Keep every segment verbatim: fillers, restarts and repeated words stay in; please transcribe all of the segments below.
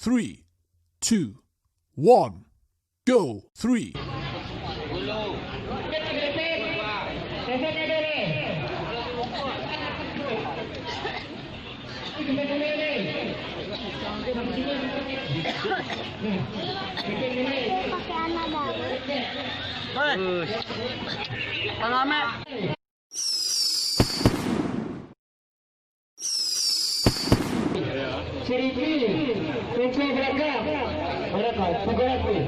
Three, two, one, go. Three. Hei, Bang Amek. Siriki, kunci balakang. Balakang, tigo ratuih.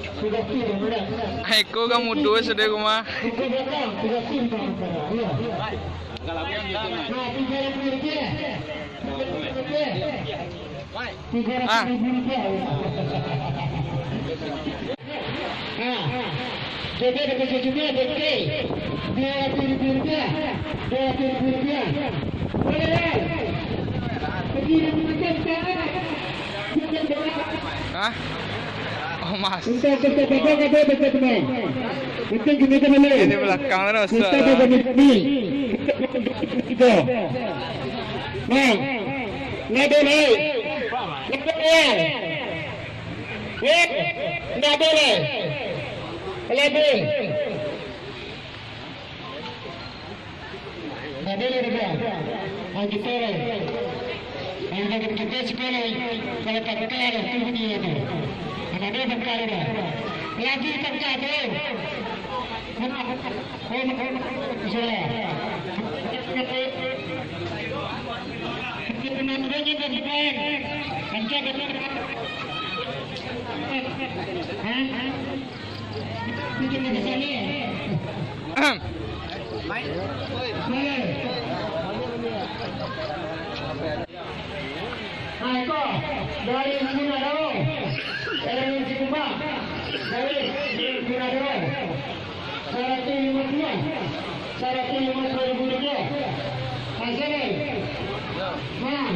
Tigo ratuih, balakang. Eko ka mudo sudah rumah. Kunci balakang, tigo ratuih, balakang. Iyo. Nah, tigo ratuih rupiah. Tigo ratuih rupiah. Tigo ratuih ribu rupiah. Ah. Jadi, ada kerja juga, oke. Dua ratus ribu rupiah. Dua ratus ribu rupiah. Boleh, ya? Pergi dan menonton sekarang. Bukan doa. Hah? Oh, Mas. Entah kita pegang atau kita tenang. Penting kita tenang. Ini belakang terus, Ustaz. Kita pegang ni. Kita. Nah. Nggak boleh. Nggak boleh. Eh, nggak boleh. Lebih. Nggak boleh, Bang. Ah, kita, ah, kita, kita sekolah, kalau tak ada, tu dia tu. Kalau ada, tak ada. Lagi tak ada. Sudah. Kita menandanya dan Bang. Angkat, angkat. Hah? Nah, iko, dari Gunadaro, dari Cikumbang, dari Gunadaro, saratus limo puluah, saratus limo puluah ribu rupiah. Nah,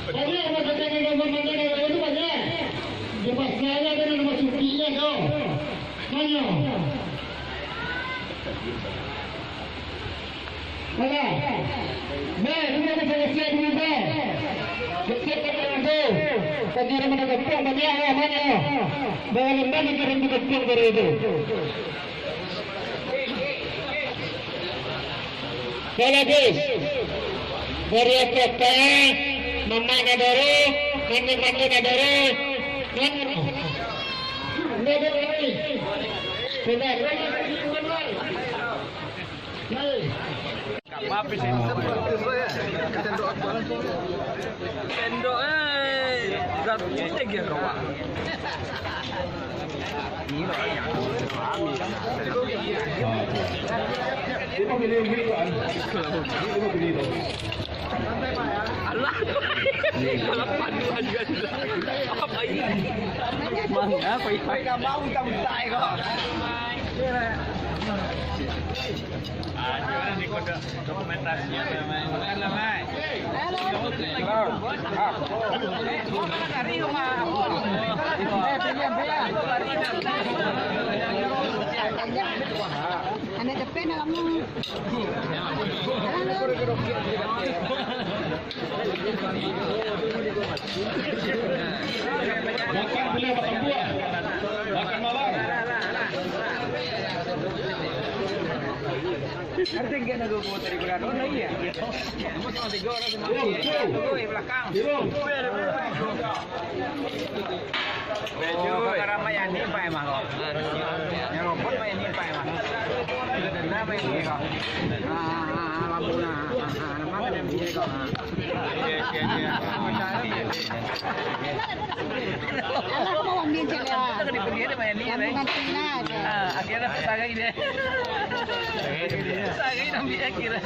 jadi, apa kata ni, gambar-gambar itu banyak. Di pasar ada nama supinya tu. Tanyo. Alah. Nah, ini ada selesai dulu, dah. Selesai dulu. Tadi ada mana gempung, tadi ada mana? Bawa lembah dikirim di gempung dari itu. Kalau habis. Dari apa-apa, mamak nak dorong, mamak-mamak nak dorong. Nggak ada lagi. Benar. Maaf, isi. Sendok, eh, gratis lagi ya, kawan. Alah, kalau panduan juga sudah. Apa ini? Mang, apa ini? Mereka mau kita minta, kok. Ah, gimana nih kode dokumentasinya, Mai? Bukan lah, Mai. Anak capek nak lama. Makan boleh makan buah. Makan malam. Ada tiga nak buat dari berapa? Oh, iya. Nomor tiga orang. Turun, turun. Di belakang. Turun. Oh, ramai yang ni, Pak, emang, kok. Yang robot, Pak, yang ni, Pak, emang. Ada denda, Pak, yang ni, kok. Ah, ah, ah, lampu, nah. Ah, ah, lampu, ada yang bisa, kok. Ah. Alah, kau ambil je lah. Kamu ganti lah, je. Ah, akhirnya pasangan ini. Pasangan ini ambil akhirnya.